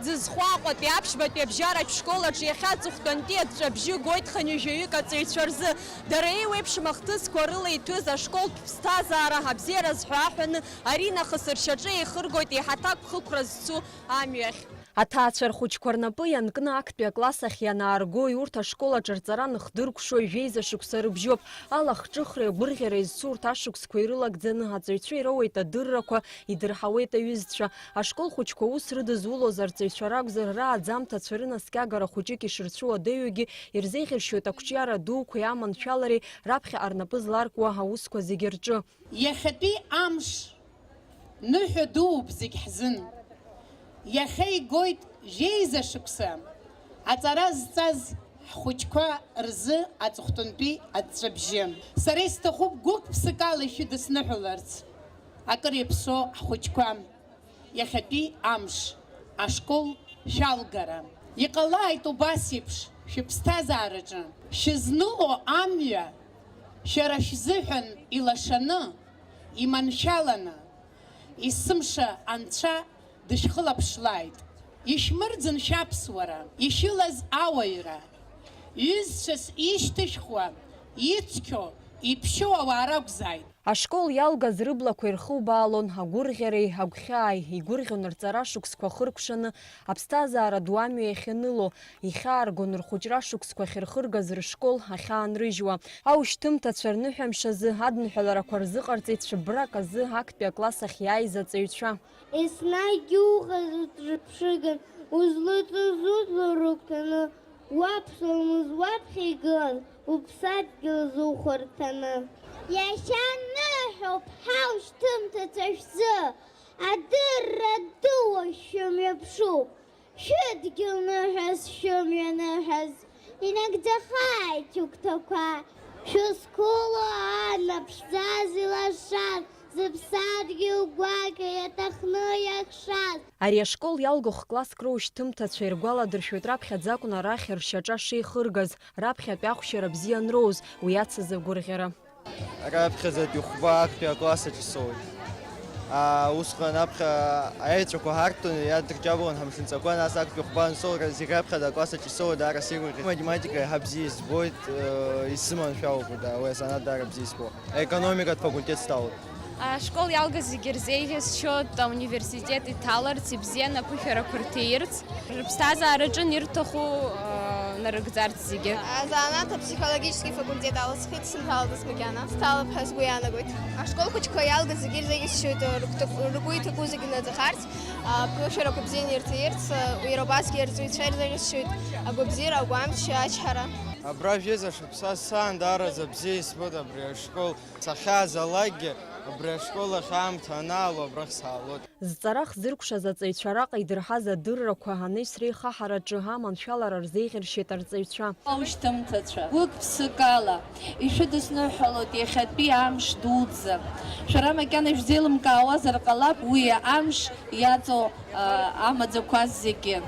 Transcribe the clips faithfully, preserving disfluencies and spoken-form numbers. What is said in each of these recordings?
Зызхәа Аҟәатәи аԥшьбатәи абжьаратә школ аҿы иахьа аҵыхәтәантәи аҵәҵәа абжьы гоит хынҩажәаҩык аҵаҩцәа рзы. Дара еиуеиԥшым ахҭысқәа рыла иҭәыз ашколтә ԥсҭазаара, абзиара зҳәо аҳәаны, аринахыс ршьаҿа еихыргоит еиҳа аҭакԥхықәра зцу амҩахь. Аҭаацәа рхәыҷқәа рнапы ианкны актәи акласс ахь ианааргои, урҭ ашкол аҿы рҵара ныхдыркәшои, жәеиза шықәса рыбжьоуп. Алахҿыхреи агәырӷьареи зцу урҭ ашықәсқәа ирылагӡаны аҵаҩцәа ироуеит адыррақәа, идырҳауеит аҩызцәа. Ашкол хәыҷқәа аус рыдызулоз арҵаҩцәа ракәзар, рааӡамҭацәа рынаскьагара хәыҷык ишырцәуадаҩугьы ирзеиӷьыршьоит ақәҿиара дуқәеи аманшәалареи раԥхьаҟа рнапы зларкуа аусқәа зегьы рҿы. Иахьатәи амш ныҳәа дууп зегь ҳзын. Иахьа игоит жәеиза шықәса аҵара зҵаз ҳхәыҷқәа рзы аҵыхәтәантәи аҵәҵәабжьы. Сара исҭахуп гәык-ԥсыкала ишәыдысныҳәаларц акыр иаԥсоу ҳхәыҷқәа. Иахьатәи амш ашкол шәалгара. Иҟалааит убас еиԥш шәыԥсҭазаараҿы шәызныло амҩа шәара шәзыҳәан илашаны, иманшәаланы, есымша Анцәа дышәхылаԥшлааит. Ишәмырӡын шәаԥсуара, ишәылаз ауаҩра, ҩызцәас ишьҭышәхуа, ицқьоу, иԥшьоу ауаа ракәзааит. Ашкол иалгаз рыблақәа ирхубаалон агәырӷьареи агәхьааи, игәырӷьон рҵара шықәсқәа хыркәшаны, аԥсҭазаара ду амҩа иахьаныло, ихьааргон рхәыҷра шықәсқәа ахьырхыргаз рышкол ахьаанрыжьуа. Аушьҭымҭацәа рныҳәамш азы адныҳәаларақәа рзыҟарҵеит шәыбрак азы актәи акласс ахь иааиз аҵаҩцәа. Еснагь иуӷаз уҿырԥшыган, узлыҵыз ужәлар рыгәҭаны, уаԥсуамызт уаԥхьа игылан, уԥсадгьыл зухәарҭаны. Иахьа ныҳәоуп ҳаушьҭымҭацәа шәзы, адырра ду шәымҩаԥшуп, шәыдгьыл ныҳәаз, шәымҩа ныҳәаз, инагӡахааит шәыгәҭақәа. Шәызқәыло ан аԥшӡаз илашаз, зыԥсадгьыл гәакьа иаҭахны иакшаз. Ари ашкол иалго х-класск роушьҭымҭацәа иргәаладыршәоит раԥхьаӡа акәын арахь ршьаҿа шеихыргаз, раԥхьатәи ахәшьара бзиа анроуз, уи ацыз агәырӷьара. Раԥхьаӡатәи хәба актәи акласс аҿы соуит. Аа, усҟан аԥхьа аеҵәақәа ҳарҭон, иадырҷаблон ҳамшынҵақәа, нас актәи хәба ансоура зегь раԥхьаӡа акласс аҿы соуит, даара сеигәырӷьеит. Математика иаҳа бзиа избоит, э, исыманшәалоуп, да, уи асанат даара бзиа избо. Аекономикатә факультет сҭалоит. Ашкол иалгаз зегьы рзеиӷьасшьоит ауниверситет иҭаларц, ибзианы аԥышәарақәа рҭиирц, рыԥсҭазаараҿы ирҭаху, э, нарыгӡарц зегьы. Азанааҭ аԥсихологический факультет алысхит, сынтәалатәыс макьана. Сҭалап ҳәа сгәы иаанагоит. Ашкол хәыҷқәа иалгаз зегьы ирзеиӷьасшьоит, рыгәҭак-, ргәы иҭаку зегьы наӡахарц, аԥышәарақәа бзианы ирҭиирц, иара убасгьы арҵаҩцәа ирзеиӷьасшьоит агәабзиара, агәамч, ачҳара. Абра жәеиза шықәса саан даараӡа бзиа избоит абри ашкол. Сахьаазалакгьы абри ашкол ахь аамҭа анаало абрахь саалоит. Зҵара хзыркәшаз аҵаҩцәа араҟа идырҳаз адыррақәа анаҩс реихаҳараҿы аманшәалара рзеиӷьаршьеит арҵаҩцәа. Аушьҭымҭацәа, гәык-ԥсыкала ишәыдысныҳәалоит иахьатәи амш дуӡӡа. Шәара макьана ишәзеилымкаауазар ҟалап уи амш иаҵоу, а, амаӡақәа зегьы.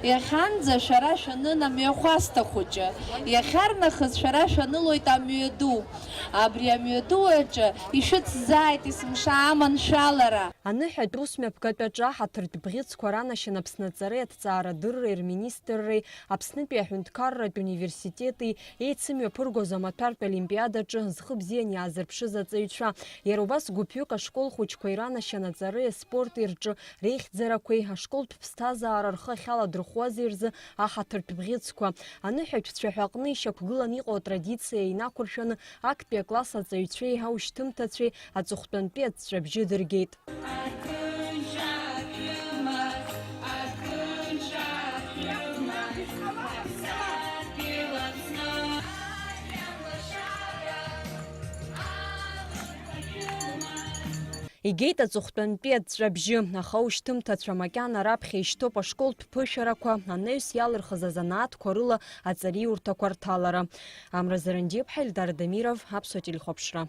Иахьанӡа шәара шәанын амҩахәасҭа хәыҷы, иахьарнахыс шәара шәанылоит амҩаду. Абри амҩаду аҿы ишәыцзааит есымша аманшәалара. Аныҳәатә усмҩаԥгатә аҿы аҳаҭыртә бӷьыцқәа ранашьан Аԥсны аҵареи аҭҵаарадырреи рминистрреи Аԥснытәи аҳәынҭқарратә университети еицымҩаԥыргоз амаҭәартә олимпиадаҿы зхы бзиан иаазырԥшыз аҵаҩцәа. Иара убас гәыԥҩык ашкол хәыҷқәа иранашьан аҵареи аспорти рҿы реихьӡарақәеи ашколтә ԥсҭазаара рхы ахьаладырхәуазеи рзы аҳаҭыртә бӷьыцқәа. Аныҳәатәцәа ҳәа аҟны ишьақәгыланы иҟоу атрадициа инақәыршәаны актәи акласс аҵаҩцәеи аушьҭымҭацәеи аҵыхәтәантәи аҵәҵәабжьы дыргеит. Игеит аҵыхәтәантәи аҵәҵәабжьы, аха аушьҭымҭацәа макьана раԥхьа ишьҭоуп ашколтә ԥышәарақәа, анаҩс иалырхыз азанааҭқәа рыла аҵариурҭақәа рҭалара. Амра Зарандиаԥҳа, Ельдар Дамиров, Аԥсуа телехәаԥшра.